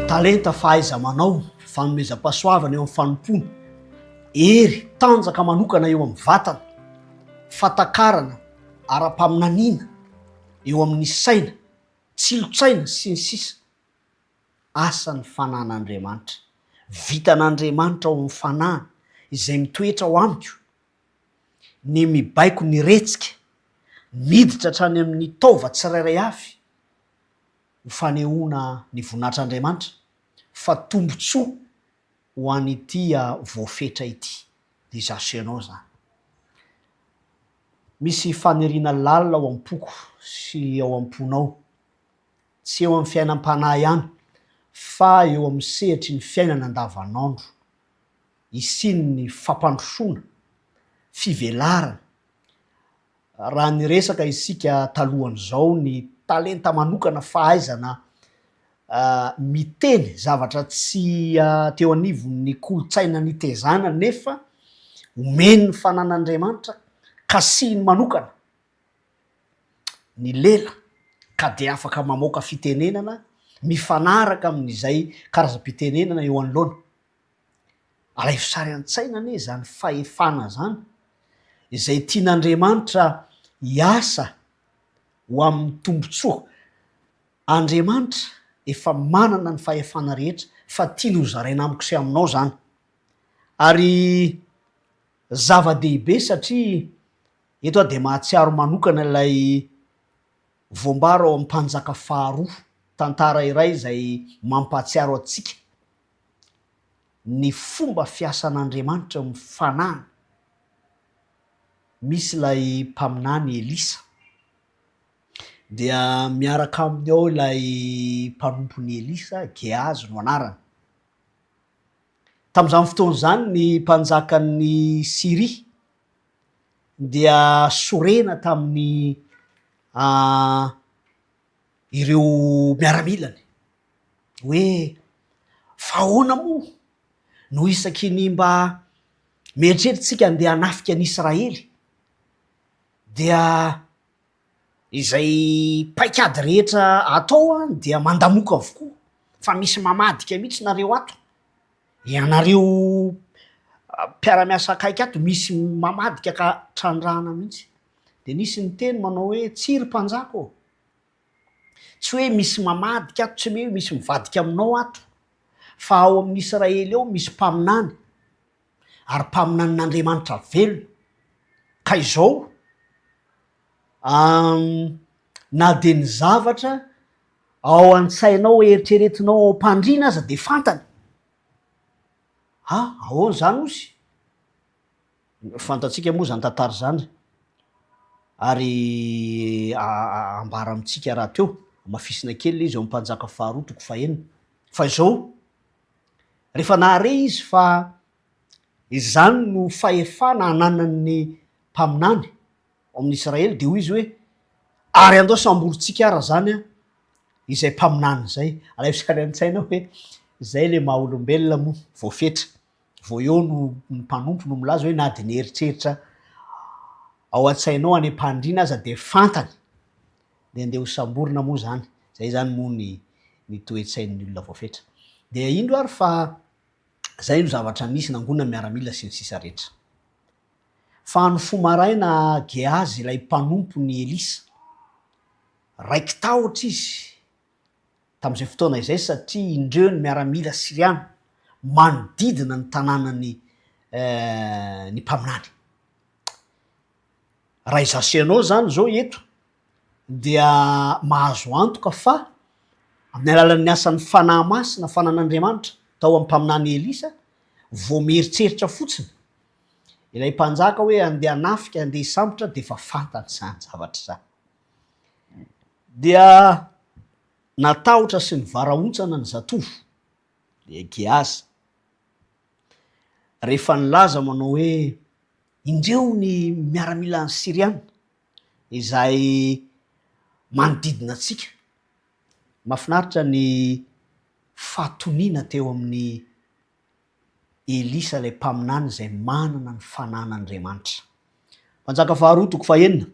Talenta, fahaiza-manao, fanomezam-pahasoavana eo amin'ny fanompoana, hery, tanjaka manokana eo amin'ny vatana, fahatakarana ara-paminaniana eo amin'ny saina, Tsilontsaina, sy ny sisa Asan'ny Fanahin'Andriamanitra. Vitan'Andriamanitra ao amin'ny Fanahiny, izay mitoetra ao amiko, ny mibaiko ny retsika, miditra hatrany amin'ny taova tsirairay avy, ho fanehoana ny voninahitr'Andriamanitra, fa tombontsoa ho an'ity voafetra ity. Dia izaho sy ianao izany. Misy faniriana lalina ao am-poko sy ao am-ponao, tsy eo amin'ny fiainam-panahy ihany fa eo amin'ny sehatry ny fiainana andavanandro, hisian'ny fampandrosoana, fivelarana. Raha niresaka isika talohan'izao ny talenta manokana fahaizana miteny zavatra tsy teo anivon'ny kolontsaina nitezana nefa omen'ny fanan'Andriamanitra kasihiny manokana ny lela ka dia afaka mamoaka fitenenana mifanaraka amin'izay karazam-pitenenana eo anoloana. Alaivo sary an-tsaina anie izany fahefana izany, izay tian'Andriamanitra hiasa ho amin'ny tombontsoa. Andriamanitra efa manana ny fahefana rehetra fa tiany hozaraina amiko sy aminao izany. Ary zava-dehibe satria eto aho dia mahatsiaro manokana ilay voambara ao amin'ny Mpanjaka faharoa, tantara iray izay mampahatsiaro antsika ny fomba fiasan'Andriamanitra eo amin'ny fanahiny. Misy ilay mpaminany Elisa, dia miaraka aminy ao ilay mpanompon'i Elisa, Gehazy no anarany. Tamin'izany fotoana izany ny mpanjakan'i Syria dia sorena tamin'ny ireo miaramilany hoe fa ahoana moa no isaky ny mba mieritreritra isika andeha hanafika an'i Israely dia izay paik'ady rehetra atao dia mandamoka avokoa fa misy mamadika mihitsy nareo ato, ianareo mpiara-miasa akaiky ato misy mamadika ka trandrahana mihitsy, de nisy niteny manao hoe tsia ry mpanjaka ô, Tsy hoe misy mamadika ato, tsy hoe misy mivadika aminao ato, fa ao amin'ny Israely ao misy mpaminany, ary mpaminanin'Andriamanitra velona. Ka izao, na dia ny zavatra ao an-tsainao eritreretinao ao am-pandriana aza dia fantany. Ha, ahoana izany ozy? Fantatsika moa izany tantara izany ary ambara amintsika rahateo, hamafisina kely ilay izy ao amin'ny Mpanjaka faharoa toko fahenina. Fa izao, rehefa nahare izy fa izany no fahefana ananan'ny mpaminany ao amin'ny Israely dia hoy izy hoe, ary andao samborintsika ara izany an, izay mpaminany izay. Alaivo sary an-tsaina hoe izay ilay maha olombelona moa, voafetra. Vao eo no ny mpanompo no milaza hoe na dia ny eritreritra ao an-tsainao any am-pandriana aza dia fantany, dia andeha ho samborina moa izany, izay izany moa ny ny toe-tsain'ny olona voafetra. Dia indro ary fa izay no zavatra nisy, nangonina ny miaramila sy ny sisa rehetra. Fa nifoha maraina Gehazy ilay mpanompon'i Elisa, raiki-tahotra izy tamin'izay fotoana izay satria indreo ny miaramila syriana manodidina ny tanànan'ny ny mpaminany. Raha izaho sy ianao izany izao eto dia mahazo antoka fa amin'ny alalan'ny asan'ny Fanahy Masina, fanan'Andriamanitra tao amin'ny mpaminany Elisa, vao mieritreritra fotsiny ilay mpanjaka hoe andeha hanafika, andeha hisambotra dia efa fantany izany zavatra izany. Dia natahotra sy nivarahontsana ny zatovo, dia Gehazy, rehefa nilaza manao hoe, Indreo ny miaramilan'ny Syriana izay manodidina antsika. Mahafinaritra ny fahatoniana teo amin'i Elisa ilay mpaminany izay manana ny fanan'Andriamanitra. Mpanjaka faharoa toko fahenina.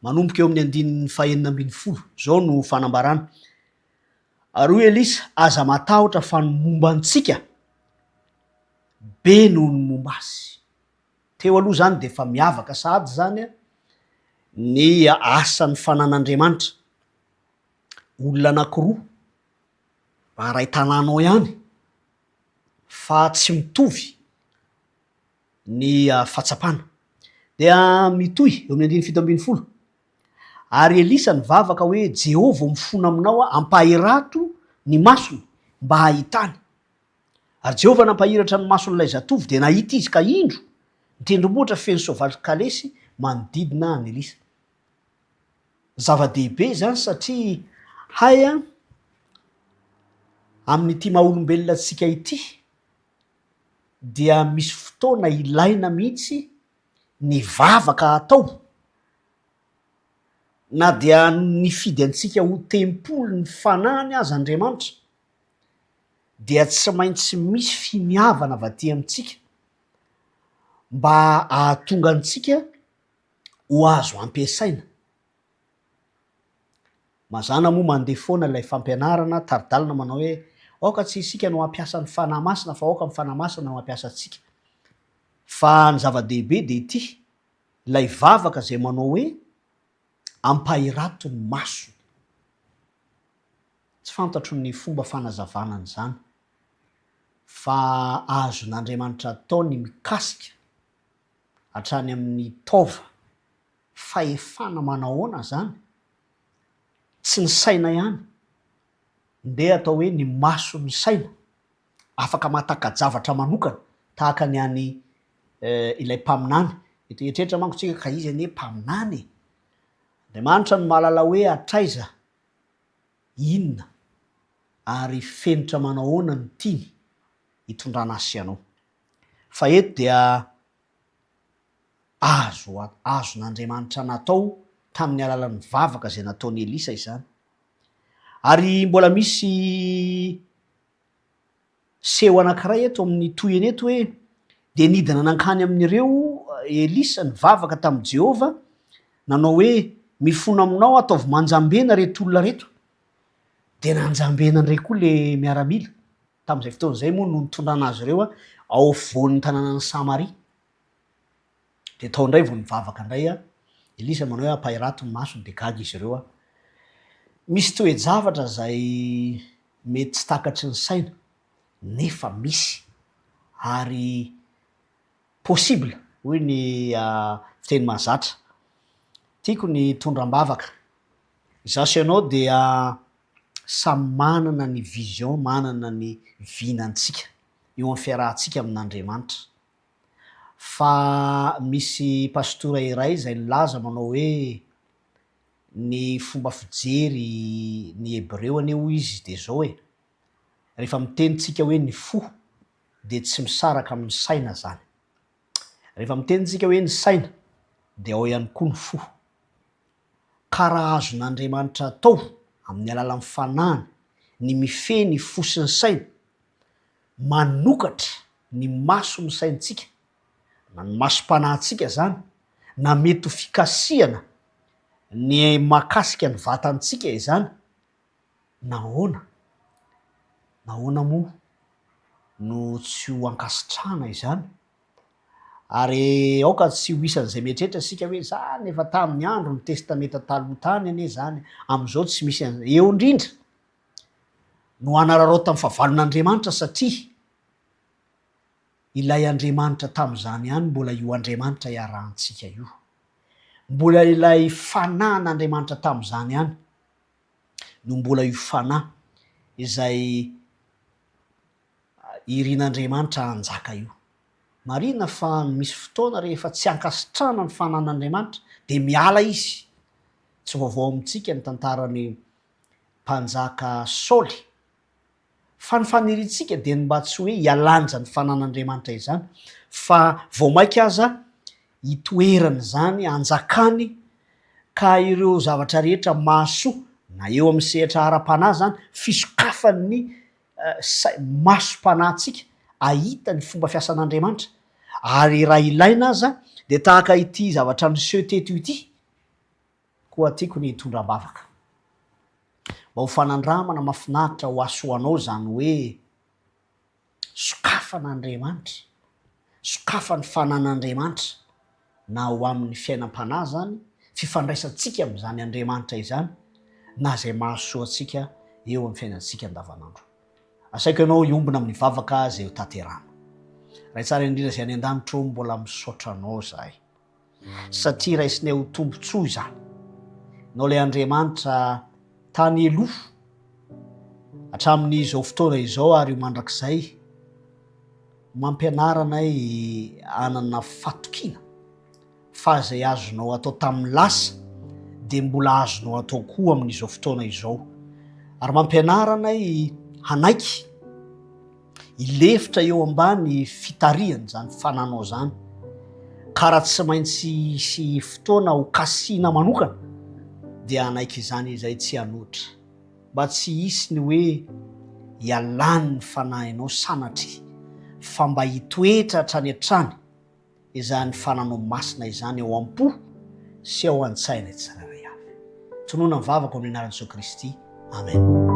Manomboka eo amin'ny andininy fahenina ambin'ny folo. Izao no fanambarana, Ary hoy Elisa, Aza matahotra fa ny momba antsika be noho ny momba azy. Teo aloha izany dia efa miavaka sahady izany ny asan'ny fanan'Andriamanitra. Olona anankiroa mba iray tanàna ao ihany fa tsy mitovy ny fahatsapana. Dia mitohy eo amin'ny andininy 17, Ary Elisa nivavaka hoe, Jehovah ô mifona aminao aho, ampahirato ny masony mba hahitany. Ary Jehovah nampahiratra ny mason'ilay zatovo, dia nahita izy, ka indro, ny tendrombohitra feno soavaly kalesy manodidina an'i Elisa. Zava-dehibe izany satria hay amin'ity maha olombelona antsika ity dia misy fotoana ilaina mihitsy ny vavaka atao na dia nifidy antsika ho tempolin'ny fanahiny aza Andriamanitra dia tsy maintsy misy finiavana avy aty amintsika mba hahatonga antsika ho azo ampiasaina. Mazàna moa mandeha foana ilay fampianarana tari-dalana manao hoe aoka tsy isika no hampiasa ny Fanahy Masina fa aoka ny Fanahy Masina no hampiasa antsika. Fa ny zava-dehibe dia ity, ilay vavaka izay manao hoe ampahirato ny masony. Tsy fantatro ny fomba fanazavana an'izany fa azon'Andriamanitra atao ny mikasika hatrany amin'ny taova fahefana manahoana zany? Tsy ny saina ihany, ndeha atao hoe ny mason'ny saina afaka mahataka-javatra manokana tahaka ny an'i ilay mpaminany. Mety hieritreritra manko tsika ka izy anie mpaminany e! Andriamanitra no mahalala hoe hatraiza, inona ary fenitra manahoana no tiany hitondrana azy sy anao. Fa eto dia azo azon'Andriamanitra natao tamin'ny alalan'ny vavaka izay nataon'i Elisa izany. Ary mbola misy seho anankiray eto amin'ny tohiny eto hoe, dia nidina nankany amin'ireo Elisa nivavaka tamin'i Jehovah, nanao hoe, Mifona aminao aho, ataovy manjambena ireto olona ireto. Dia nanjambena indray koa ilay miaramila. Tamin'izay fotoana izay moa no nitondrana azy ireo ao afovoan'ny tanànan'i Samaria. Dia tao indray vao nivavaka indray Elisa manao hoe ampahirato ny masony dia gaga izy ireo. Misy toe-javatra izay mety tsy takatry ny saina nefa misy ary possible hoy ny fiteny mahazatra. Tiako ny hitondra am-bavaka. Izaho sy ianao dia samy manana ny vision, manana ny vinantsika eo amin'ny fiarahantsika amin'Andriamanitra. Fa misy pastora iray izay nilaza manao hoe ny fomba fijery ny hebreo anie hoy izy dia izao e, rehefa miteny tsika hoe ny fo dia tsy misaraka amin'ny saina zany. Rehefa miteny tsika hoe ny saina dia ao ihany koa ny fo. Ka raha azon'Andriamanitra atao amin'ny alalan'ny fanahiny ny mifehy ny fo sy ny saina, manokatra ny maso ny saintsika, na ny masom-panahintsika izany, na mety ho fikasihana ny mahakasika ny vatantsika izany, nahoana, nahoana moa no tsy ho ankasitrahana izany? Ary aoka tsy ho isan'izay mieritreritra isika hoe izany efa tamin'ny andron'ny Testamenta Taloha tany anie izany, amin'izao tsy misy an'izany. Eo indrindra no hanararaotan'ny fahavalon'Andriamanitra satria ilay Andriamanitra tamin'izany ihany mbola io Andriamanitra iarahantsika io. Mbola ilay Fanahin'Andriamanitra tamin'izany ihany no mbola io Fanahy izay irin'Andriamanitra hanjaka io. Marina fa misy fotoana rehefa tsy ankasitrahana ny fanan'Andriamanitra dia miala izy. Tsy vaovao amintsika ny tantaran'ny mpanjaka Saoly. Fa ny faniriantsika dia ny mba tsy hoe hialany izany fanan'Andriamanitra izany fa vao mainka aza hitoerany izany, hanjakany ka ireo zavatra rehetra mahasoa na eo amin'ny sehatra ara-panahy izany, fisokafan'ny say, masom-panahintsika hahita ny fomba fiasan'Andriamanitra, ary raha ilaina aza dia tahaka ity zavatra niseho teto ity. Koa tiako ny hitondra am-bavaka. Mba ho fanandramana mahafinaritra ho ahy sy ho anao izany hoe sokafan'Andriamanitra, sokafan'ny fanan'Andriamanitra na ho amin'ny fiainam-panahy izany, fifandraisantsika amin'izany Andriamanitra izany, na izay mahasoa antsika eo amin'ny fiainantsika andavanandro. Asaiko ianao hiombona amin'ny vavaka izay ho tanterahana. Ray tsara indrindra izay any an-danitra ô, mbola misaotra Anao izahay. Satria raisinay ho tombontsoa izany. Ianao ilay Andriamanitra tany aloha, hatramin'izao fotoana izao ary ho mandrakizay, mampianara anay hanana fatokiana fa izay azonao atao tamin'ny lasa dia mbola azonao atao koa amin'izao fotoana izao. Ary mampianara anay hanaiky Hilefitra eo ambany fitarihany izany fananao izany, ka raha tsy maintsy hisy fotoana ho kasihina manokana dia hanaiky izany izay tsy hanoatra, mba tsy hisy ny hoe hialan'ny fanahinao sanatria, fa mba hitoetra hatrany hatrany izany fananao masina izany ao am-po sy ao an-tsaina tsirairay avy. Tonona ny vavako amin'ny anaran'i Jesoa Kristy. Amen.